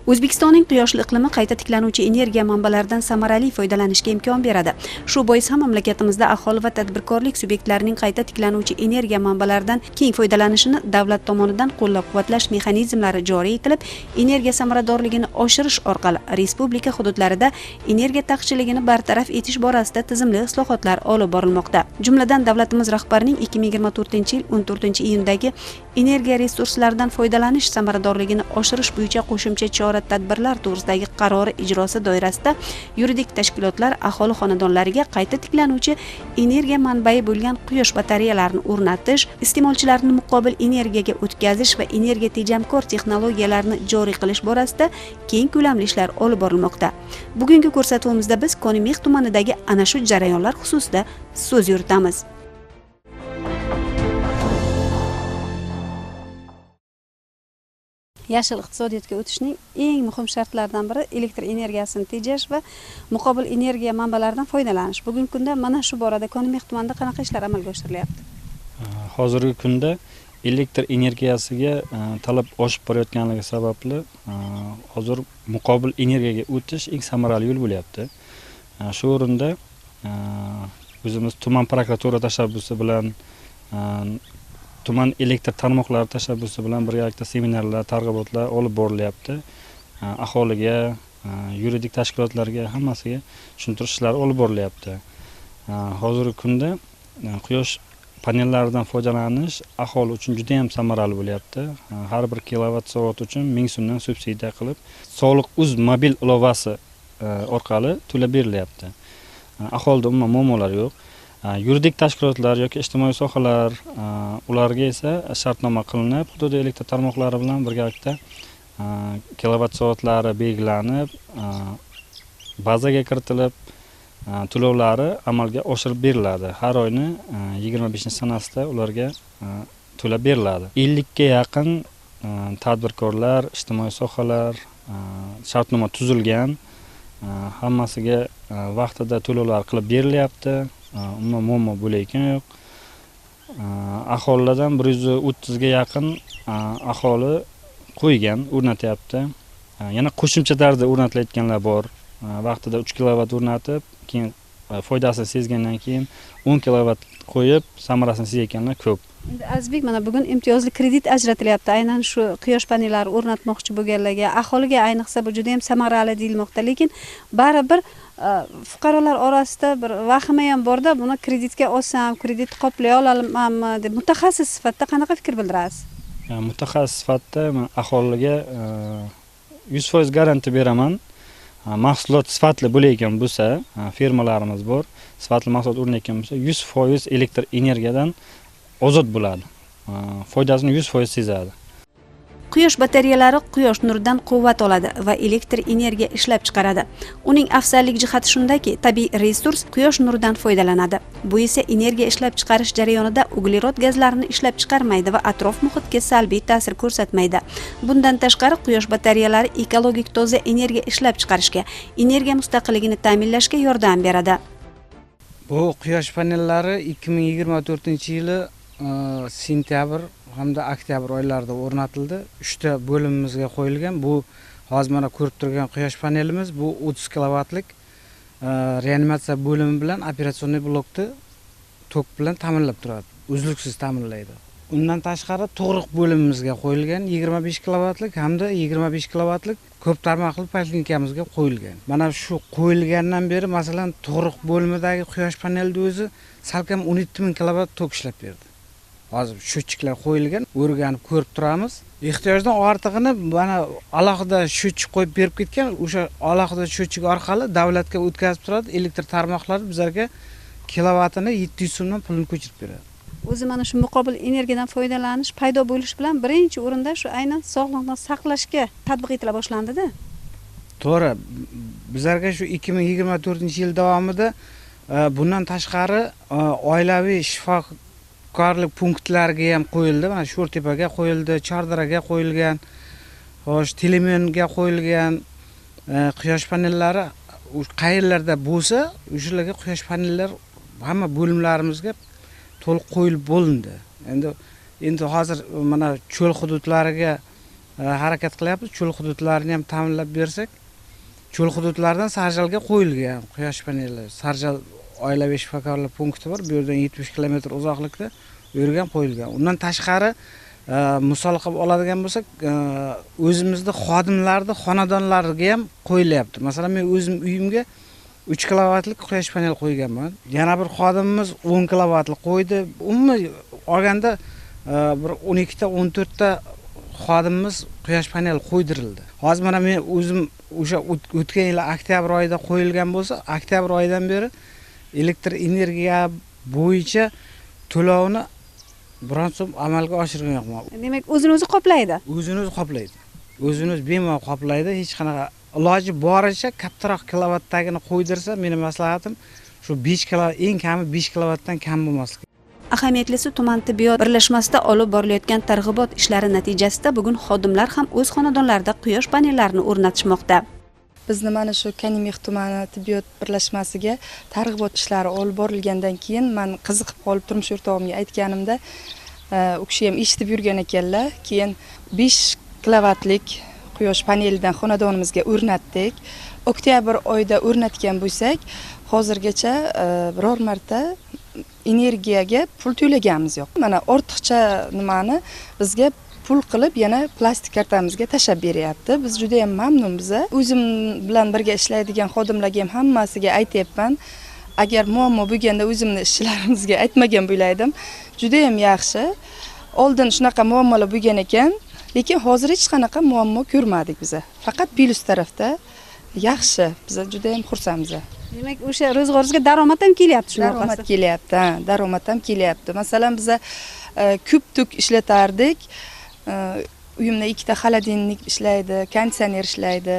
O'zbekistonning quyoshli iqlimi qayta tiklanuvchi energiya manbalaridan samarali foydalanishga imkon beradi. Shu bois ham mamlakatimizda aholi va tadbirkorlik subyektlarining qayta tiklanuvchi energiya manbalaridan keng foydalanishini davlat tomonidan qo'llab-quvvatlash mexanizmlari joriy etilib, energiya samaradorligini oshirish orqali respublika hududlarida energiya taqchilligini bartaraf etish borasida tizimli islohotlar olib borilmoqda. Jumladan, davlatimiz rahbarining 2024-yil 14-iyundagi energiya resurslaridan foydalanish samaradorligini oshirish bo'yicha qo'shimcha chora tadbirlar to'g'risidagi qarori ijrosi doirasida yuridik tashkilotlar aholi xonadonlariga qayta tiklanuvchi energiya manbai bo'lgan quyosh batareyalarini o'rnatish, iste'molchilarni muqobil energiyaga o'tkazish va energiya tejamkor texnologiyalarni joriy qilish borasida keng ko'lamli ishlar olib borilmoqda. Bugungi ko'rsatuvimizda biz Konimex tumanidagi ana shu jarayonlar xususida so'z yuritamiz. Yashil iqtisodiyotga o'tishning eng muhim shartlaridan biri elektr energiyasini tejash va muqobil energiya manbalaridan foydalanish. Bugungi kunda mana shu borada Konimex tumanida qanaqa ishlar amalga oshirilyapti? Hozirgi kunda elektr energiyasiga talab oshib borayotganligi sababli hozir muqobil energiyaga o'tish eng samarali yo'l bo'lyapti. Shu o'rinda o'zimiz tuman prokuratura tashabbusi bilan, tuman elektr tarmoqlari tashabbusi bilan birgalikda seminarlar, targ'ibotlar olib borilyapti. Aholiga, yuridik tashkilotlarga hammasiga tushuntirish ishlari olib borilyapti. Hozirgi kunda quyosh panellaridan foydalanish aholi uchun juda ham samarali bo'lyapti. Har bir kilovat soat uchun 1000 so'mdan subsidiya qilib, Soliq uz mobil ilovasi orqali to'lab berilyapti. Aholida umuman muammolar yo'q. Yuridik tashkilotlar yoki ijtimoiy sohalar, ularga esa shartnoma qilinib, hududiy elektr tarmoqlari bilan birgalikda kilovat soatlari belgilanib, bazaga kiritilib, to'lovlari amalga oshirib beriladi. Har oyni 25-sanasida ularga to'lab beriladi. 50 ga yaqin tadbirkorlar, ijtimoiy sohalar shartnoma tuzilgan, hammasiga vaqtida to'lovlar qilib berilyapti. Umuman muammo bo'layotgani yo'q. Aholilardan 130 ga yaqin aholi qo'ygan, o'rnatyapti. Yana qo'shimcha tarzda o'rnatilayotganlar bor. Vaqtida 3 kilovat o'rnatib, keyin foydasini sezgandan keyin 10 kilovat qo'yib, samarasini sezayotganlar ko'p. Endi Azizbek, mana bugun imtiyozli kredit ajratilyapti. Aynan shu quyosh panellari o'rnatmoqchi bo'lganlarga, aholiga ayniqsa bu juda ham samarali deyilmoqda. Lekin baribir fuqarolar orasida bir vahima ham borda, buni kreditga olsam, kredit qoplay olamanmi deb mutaxassis sifatida qanaqa fikr bildirasiz? Mutaxassis sifatida men aholiga 100% garantiya beraman. Mahsulot sifatli bo'layotgan bo'lsa, firmalarimiz bor, sifatli mahsulot o'rnatgan bo'lsa, 100% elektr energiyadan ozod bo'ladi. Foydasini 100% sezadi. Quyosh batareyalari quyosh nuridan quvvat oladi va elektr energiya ishlab chiqaradi. Uning afzallik jihati shundaki, tabiiy resurs quyosh nuridan foydalanadi. Bu esa energiya ishlab chiqarish jarayonida uglerod gazlarini ishlab chiqarmaydi va atrof muhitga salbiy ta'sir ko'rsatmaydi. Bundan tashqari, quyosh batareyalari ekologik toza energiya ishlab chiqarishga, energiya mustaqilligini ta'minlashga yordam beradi. Bu quyosh panellari 2024-yili sentyabr hamda oktyabr oylarida o'rnatildi. 3 ta bo'limimizga qo'yilgan. Bu hozir mana ko'rib turgan quyosh panelimiz bu 30 kilovatlik reanimatsiya bo'limi bilan operatsion blokni tok bilan ta'minlab turadi. Uzluksiz ta'minlaydi. Undan tashqari tug'ruq bo'limimizga qo'yilgan 25 kilovatlik hamda 25 kilovatlik ko'p tarmoqli poliklinikamizga qo'yilgan. Mana shu qo'yilgandan beri, masalan, tug'ruq bo'limidagi quyosh panelida o'zi salkam 17 000 kilovat tok ishlab berdi. Hozir счетчикlar qo'yilgan, o'rganib ko'rib turamiz. Ehtiyojdan ortig'ini mana alohida счетчик qo'yib berib ketgan, o'sha alohida счетчик orqali davlatga o'tkazib turadi, elektr tarmoqlari bizlarga kilovatini 700 so'mdan pulini ko'chirib beradi. O'zi mana shu muqobil energiyadan foydalanish paydo bo'lishi bilan birinchi o'rinda shu aynan sog'liqni saqlashga tatbiq etila boshlandida. To'g'ri. Bizlarga shu 2024-yil davomida bundan tashqari oilaviy shifokorlik punktlariga ham qo'yildi. Mana Sho'rtepaga qo'yildi, Chordaraga qo'yilgan, xo'sh, Telemenga qo'yilgan quyosh panellari qayerlarda bo'lsa, o'shalarga quyosh panellar hamma bo'limlarimizga to'liq qo'yilib bo'lindi. Endi hozir mana cho'l hududlariga harakat qilyapmiz. Cho'l hududlarini ham ta'minlab bersak, cho'l hududlardan Sarjalga qo'yilgan quyosh paneli. Sarjal oilaviy shifokorlik punkti bor, bu yerdan 70 kilometr uzoqlikda u yerga ham qo'yilgan. Undan tashqari misol qilib oladigan bo'lsak, o'zimizni xodimlarni xonadonlariga ham qo'yilyapti. Masalan, men o'zim uyimga 3 kilovatlik quyosh paneli qo'yganman. Yana bir xodimimiz 10 kilovatlik qo'ydi. Umuman olganda bir 12 ta 14 ta xodimimiz quyosh paneli qo'ydirildi. Hozir mana men o'zim o'sha o'tgan yil oktyabr oyida qo'yilgan bo'lsa, oktyabr oyidan beri elektr energiya bo'yicha to'lovni biron so'm amalga oshirgan yo'qman. Demak, o'zini o'zi qoplaydi. O'zini o'zi qoplaydi. O'zini o'zi bemalol qoplaydi. Hech qanaqa iloji boricha kattaroq kilovatdagini qo'ydirsa, meni maslahatim shu 5 kilovat, eng kami 5 kilovatdan kam bo'lmasligi. Ahamiyatlisi, tuman tibbiyot birlashmasida olib borilayotgan targ'ibot ishlari natijasida bugun xodimlar ham o'z xonadonlarida quyosh panellarini o'rnatishmoqda. Bizni mana shu Kanimix tumani tibbiyot birlashmasiga targ'ibot ishlari olib borilgandan keyin men qiziqib qolib turmush o'rtog'imga aytganimda, u kishi ham eshitib yurgan ekanlar. Keyin 5 kilovatlik quyosh panelidan xonadonimizga o'rnatdik. Oktyabr oyida o'rnatgan bo'lsak, hozirgacha biror marta energiyaga pul to'laganimiz yo'q. Mana ortiqcha nimani bizga pul qilib yana plastik kartamizga tashlab beryapti. Biz juda ham mamnunmiz. O'zim bilan birga ishlaydigan xodimlarga ham hammasiga aytyapman. Agar muammo bo'lganda o'zimni ishchilarimizga aytmagan bo'lardim. Juda ham yaxshi. Oldin shunaqa muammolar bo'lgan ekan, lekin hozir hech qanaqa muammo ko'rmadik biz. Faqat plyus tarafda yaxshi. Biz juda ham xursandmiz. Demak, o'sha ro'zg'oringizga daromad ham kelyapti shunaqasi. Daromad kelyapti, ha, daromad ham kelyapti. Masalan, biz ko'p tok ishlatardik. Uyimda 2 ta xolodilnik ishlaydi, konditsioner ishlaydi,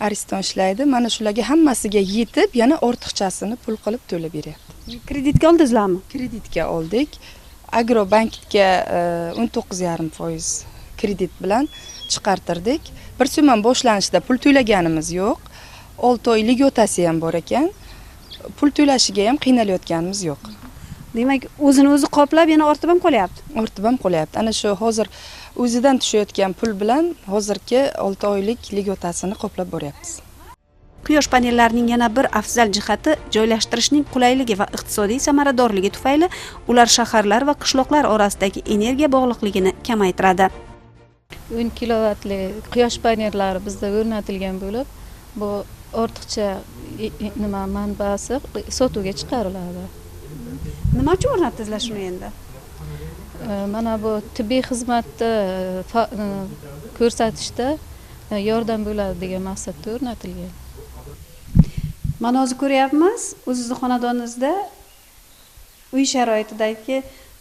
Ariston ishlaydi. Mana shularga hammasiga yetib, yana ortiqchasini pul qilib to'lab beryapti. Kreditga oldingizlarmi? Kreditga oldik. Agrobankka 19,5% kredit bilan chiqartirdik. Bir so'm ham boshlanishda pul to'laganimiz yo'q. 6 oylik otasi ham bor ekan. Pul to'lashiga ham qiynalayotganimiz yo'q. Demak, o'zini o'zi qoplab yana ortib ham qolyapti. Ortib ham qolyapti. Ana shu hozir o'zidan tushayotgan pul bilan hozirgi 6 oylik ligotasini qoplab boryapmiz. Quyosh panellarining yana bir afzal jihati joylashtirishning qulayligi va iqtisodiy samaradorligi tufayli ular shaharlar va qishloqlar orasidagi energiya bog'liqligini kamaytiradi. 10 kilovatli quyosh panellari bizda o'rnatilgan bo'lib, bu ortiqcha nima manbasi sotuvga chiqariladi. Nima uchun o'rnatdingizlar shuni endi? Mana bu tibbiy xizmatni ko'rsatishda yordam bo'ladi degan maqsadda o'rnatilgan. Mana hozir ko'ryapmiz, o'zingizni xonadoningizda uy sharoitidagi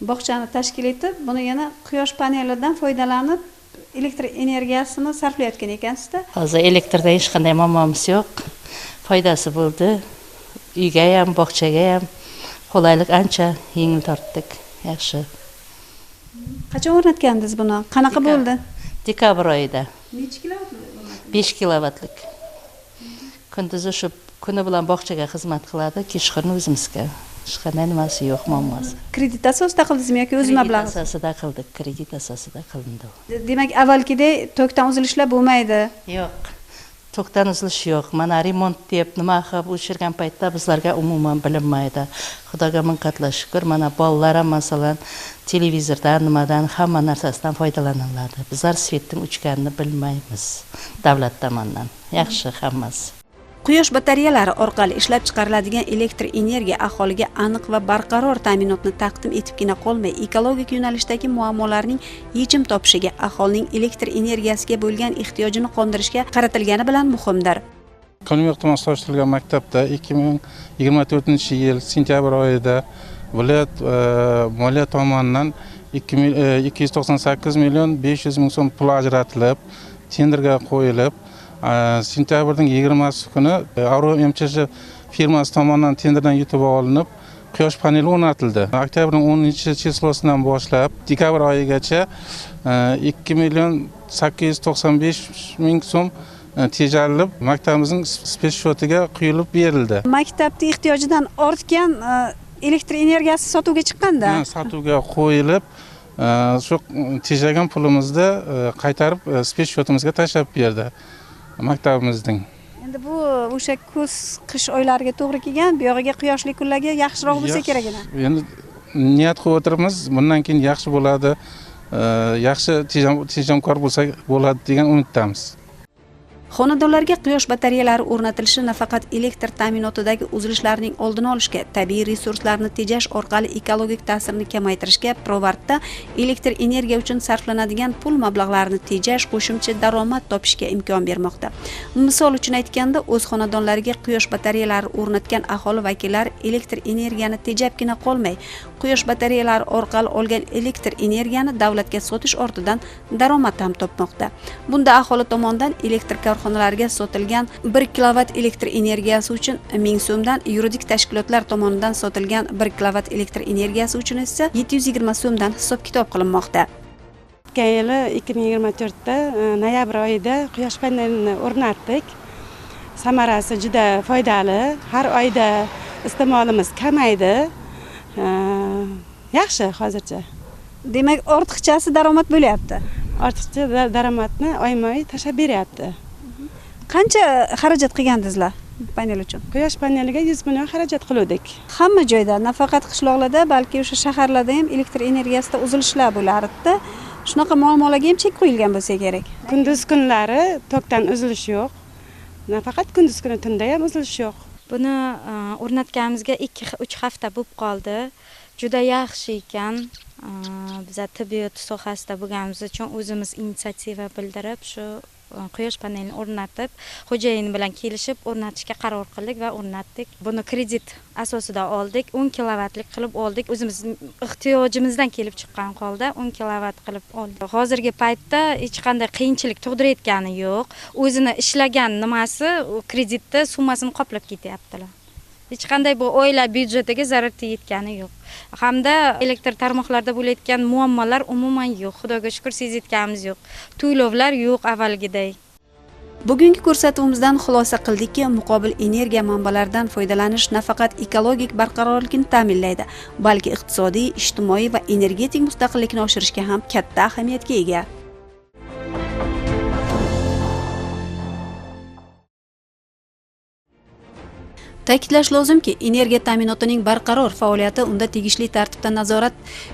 bog'chani tashkil etib, buni yana quyosh panelidan foydalanib elektr energiyasini sarflayotgan ekansizda. Hozir elektrda hech qanday muammomiz yo'q. Foydasi bo'ldi. Uyga ham, bog'chaga ham qulaylik ancha yengil tortdik. Yaxshi. Qachon o'rnatgandingiz buni? Qanaqa bo'ldi? Dekabr oyida. Necha kilovatlik? 5 kilovatlik. Kunduzi shu kuni bilan bog'chaga xizmat qiladi, kechqurun o'zimizga. Hech qanday nimasi yo'q, muammosi. Kredit asosida qildingizmi yoki o'z mablag'i? Kredit asosida qildik, kredit asosida qilindi. Demak, avvalgidek tokdan uzilishlar bo'lmaydi. Yo'q. Tokdan uzilish yo'q. Mana remont deb nima qilib o'chirgan paytda bizlarga umuman bilinmaydi. Xudoga ming qatla shukr, mana bolalar ham masalan televizordan, nimadan hamma narsasidan foydalaniladi. Bizlar svetning o'chganini bilmaymiz davlat tomonidan. Yaxshi hammasi. Quyosh batareyalari orqali ishlab chiqariladigan elektr energiya aholiga aniq va barqaror ta'minotni taqdim etibgina qolmay, ekologik yo'nalishdagi muammolarning yechim topishiga, aholining elektr energiyasiga bo'lgan ehtiyojini qondirishga qaratilgani bilan muhimdir. Konimix tuman solishtirilgan maktabda 2024-yil sentyabr oyida viloyat moliya tomonidan 298 million 500 ming so'm pul ajratilib, tenderga qo'yilib, sentyabrning 20 kuni Avro MCH firmasi tomonidan tenderdan yutib olinib, quyosh paneli o'rnatildi. Oktyabrning 10-chislosidan boshlab dekabr oyigacha 2 million 895 ming so'm tejalib, maktabimizning spes shotiga quyilib berildi. Maktabning ehtiyojidan ortgan elektr energiyasi sotuvga chiqqanda, sotuvga qo'yilib, Shu tejagan pulimizni qaytarib spes счетimizga tashlab berdi maktabimizning. Endi bu o'sha kuz, qish oylariga to'g'ri kelgan, bu yog'iga quyoshli kunlarga yaxshiroq bo'lsa kerak edi. Endi niyat qilib o'tiribmiz, bundan keyin yaxshi bo'ladi, yaxshi tejamkor bo'lsa bo'ladi degan umiddamiz. Xonadonlarga quyosh batareyalari o'rnatilishi nafaqat elektr ta'minotidagi uzilishlarning oldini olishga, tabiiy resurslarni tejash orqali ekologik ta'sirni kamaytirishga, pirovardda elektr energiya uchun sarflanadigan pul mablag'larini tejash, qo'shimcha daromad topishga imkon bermoqda. Misol uchun aytganda, o'z xonadonlariga quyosh batareyalari o'rnatgan aholi vakillari elektr energiyani tejabgina qolmay, quyosh batareyalari orqali olgan elektr energiyani davlatga sotish ortidan daromad ham topmoqda. Bunda aholi tomonidan elektr korxonalarga sotilgan 1 kilovat elektr energiyasi uchun 1000 so'mdan, yuridik tashkilotlar tomonidan sotilgan 1 kilovat elektr energiyasi uchun esa 720 so'mdan hisob-kitob qilinmoqda. O'tgan yili 2024da noyabr oyida quyosh panelini o'rnatdik. Samarasi juda foydali. Har oyda iste'molimiz kamaydi. Yaxshi hozircha. Demak, ortiqchasi daromad bo'lyapti. Ortiqcha daromadni oyma-oy tashlab beryapti. Qancha xarajat qilgandingizlar panel uchun? Quyosh paneliga 100 million xarajat qiluvdik. Hamma joyda, nafaqat qishloqlarda, balki o'sha shaharlarda ham elektr energiyasida uzilishlar bo'lardi. Shunaqa muammolarga ham chek qo'yilgan bo'lsa kerak. Kunduz kunlari tokdan uzilish yo'q. Nafaqat kunduz kuni, tunda ham uzilish yo'q. Buni o'rnatganimizga 2-3 hafta bo'lib qoldi. Juda yaxshi ekan. Biz tibbiyot sohasida bo'lganimiz uchun o'zimiz initsiativa bildirib, shu quyosh panelini o'rnatib, xo'jayin bilan kelishib o'rnatishga qaror qildik va o'rnatdik. Buni kredit asosida oldik, 10 kilovatlik qilib oldik. O'zimiz ehtiyojimizdan kelib chiqqan holda 10 kilovat qilib oldik. Hozirgi paytda hech qanday qiyinchilik tug'dirayotgani yo'q. O'zini ishlagan nimasi kreditda summasini qoplab ketyaptilar. Hech qanday bu oila byudjetiga zarar tegayotgani yo'q. Hamda elektr tarmoqlarida bo'layotgan muammolar umuman yo'q. Xudoga shukr, sezayotganimiz yo'q. To'lovlar yo'q avvalgiday. Bugungi ko'rsatuvimizdan xulosa qildikki, muqobil energiya manbalaridan foydalanish nafaqat ekologik barqarorlikni ta'minlaydi, balki iqtisodiy, ijtimoiy va energetik mustaqillikni oshirishga ham katta ahamiyatga ega. Ta'kidlash lozimki, energiya ta'minotining barqaror faoliyati, unda tegishli tartibda nazorat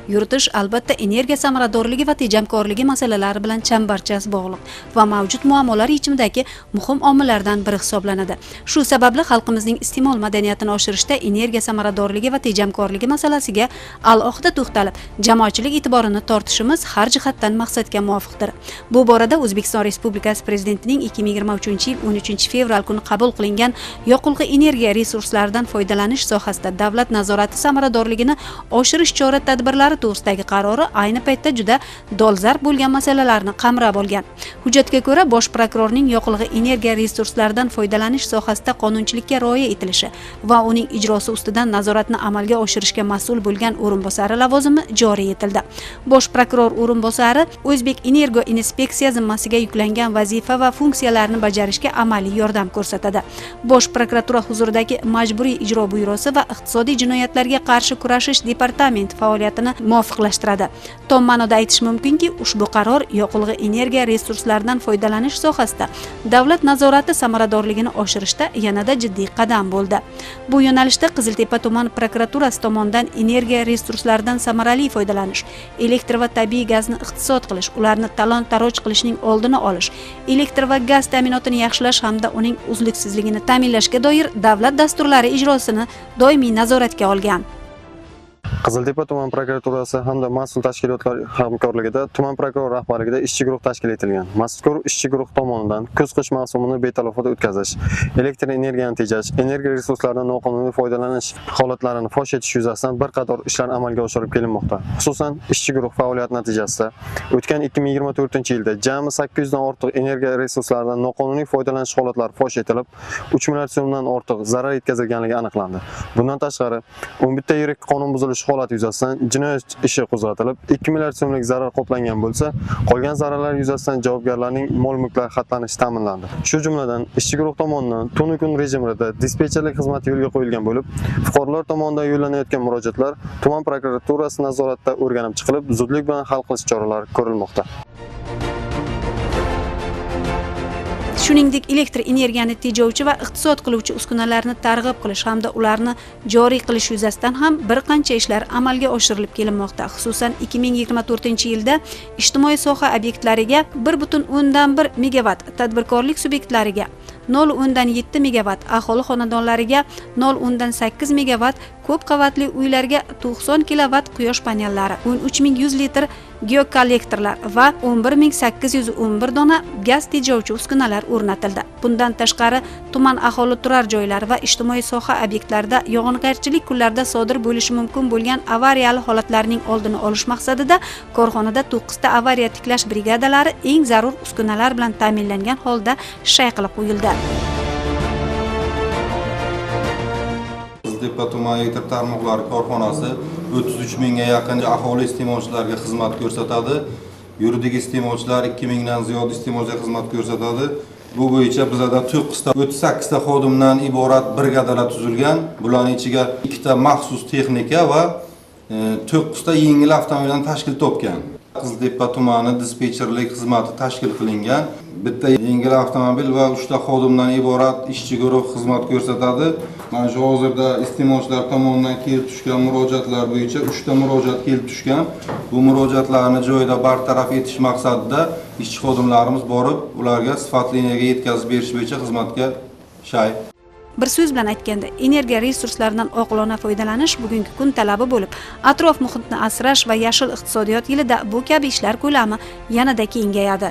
yuritish albatta energiya samaradorligi va tejamkorligi masalalari bilan chambarchas bog'liq va mavjud muammolar yechimidagi muhim omillardan biri hisoblanadi. Shu sababli xalqimizning iste'mol madaniyatini oshirishda energiya samaradorligi va tejamkorligi masalasiga alohida to'xtalib, jamoatchilik e'tiborini tortishimiz har jihatdan maqsadga muvofiqdir. Bu borada O'zbekiston Respublikasi Prezidentining 2023-yil 13 fevral kuni qabul qilingan yoqilg'i energiya resurslaridan foydalanish sohasida davlat nazorati samaradorligini oshirish chora-tadbirlari to'g'risidagi qarori ayni paytda juda dolzarb bo'lgan masalalarni qamrab olgan. Hujjatga ko'ra, bosh prokurorning yoqilg'i energiya resurslaridan foydalanish sohasida qonunchilikka rioya etilishi va uning ijrosi ustidan nazoratni amalga oshirishga mas'ul bo'lgan o'rinbosari lavozimi joriy etildi. Bosh prokuror o'rinbosari O'zbek Energo inspeksiya zimmasiga yuklangan vazifa va funksiyalarni bajarishga amaliy yordam ko'rsatadi. Bosh prokuratura huzuridagi Majburiy ijro byurosi va iqtisodiy jinoyatlarga qarshi kurashish departamenti faoliyatini muvofiqlashtiradi. Tom ma'noda aytish mumkinki, ushbu qaror yoqilg'i energiya resurslaridan foydalanish sohasida davlat nazorati samaradorligini oshirishda yanada jiddiy qadam bo'ldi. Bu yo'nalishda Qiziltepa tuman prokuraturasi tomonidan energiya resurslaridan samarali foydalanish, elektr va tabiiy gazni iqtisod qilish, ularni talon-taroj qilishning oldini olish, elektr va gaz ta'minotini yaxshilash hamda uning uzluksizligini ta'minlashga doir davlat dasturlari ijrosini doimiy nazoratga olgan. Qiziltepa tuman prokuraturasi hamda mas'ul tashkilotlar hamkorligida tuman prokuror rahbarligida ishchi guruh tashkil etilgan. Mazkur ishchi guruh tomonidan kuz-qish mavsumini betalofat o'tkazish, elektr energiyani tejash, energiya resurslaridan noqonuniy foydalanish holatlarini fosh etish yuzasidan bir qator ishlar amalga oshirib kelinmoqda. Xususan, ishchi guruh faoliyati natijasida o'tgan 2024-yilda jami 800 dan ortiq energiya resurslaridan noqonuniy foydalanish holatlari fosh etilib, 3 milliard so'mdan ortiq zarar yetkazilganligi aniqlandi. Bundan tashqari, 11 ta yirik qonun buzilishi holat yuzasidan jinoyat ishi qo'zg'atilib, 2 milliard so'mlik zarar qoplangan bo'lsa, qolgan zararlar yuzasidan javobgarlarning mol-mulklari xatlanishi ta'minlandi. Shu jumladan, ishchi guruh tomonidan tunu kun rejimida dispetcherlik xizmati yo'lga qo'yilgan bo'lib, fuqarolar tomonidan yo'llanayotgan murojaatlar tuman prokuraturasi nazoratida o'rganib chiqilib, zudlik bilan hal qilish choralari ko'rilmoqda. Shuningdek, elektr energiyani tejovchi va iqtisod qiluvchi uskunalarni targ'ib qilish hamda ularni joriy qilish yuzasidan ham bir qancha ishlar amalga oshirilib kelinmoqda. Xususan, 2024-yilda ijtimoiy soha obyektlariga 1,1 megavatt, tadbirkorlik subyektlariga 0,7 megavatt, aholi xonadonlariga 0,8 megavatt, ko'p qavatli uylarga 90 kilovat quyosh panellari, 13100 litr geokollektorlar va 11811 dona gaz tejovchi uskunalar o'rnatildi. Bundan tashqari, tuman aholi turar joylari va ijtimoiy soha obyektlarida yog'ingarchilik kunlarida sodir bo'lishi mumkin bo'lgan avariyali holatlarning oldini olish maqsadida korxonada 9 ta avariya tiklash brigadalari eng zarur uskunalar bilan ta'minlangan holda shay qilib qo'yildi. Qiziltepa tuman elektr tarmoqlari korxonasi 33 mingga yaqin aholi iste'molchilarga xizmat ko'rsatadi. Yuridik iste'molchilar 2000 dan ziyod iste'molchiga xizmat ko'rsatadi. Bu bo'yicha bizada 38 ta xodimdan iborat brigadalar tuzilgan. Bularning ichiga 2 ta maxsus texnika va 9 ta yengil avtomobildan tashkil topgan. Qiziltepa tumani dispetcherlik xizmati tashkil qilingan. Bitta yengil avtomobil va 3 ta xodimdan iborat ishchi guruh xizmat ko'rsatadi. Mana shu hozirda iste'molchilar tomonidan kelib tushgan murojaatlar bo'yicha 3 ta murojaat kelib tushgan. Bu murojaatlarni joyida bartaraf etish maqsadida ishchi xodimlarimiz borib, ularga sifatli energiya yetkazib berish bo'yicha xizmatga shay. Bir so'z bilan aytganda, energiya resurslaridan oqilona foydalanish bugungi kun talabi bo'lib, atrof muhitni asrash va yashil iqtisodiyot yilida bu kabi ishlar ko'lami yanada kengayadi.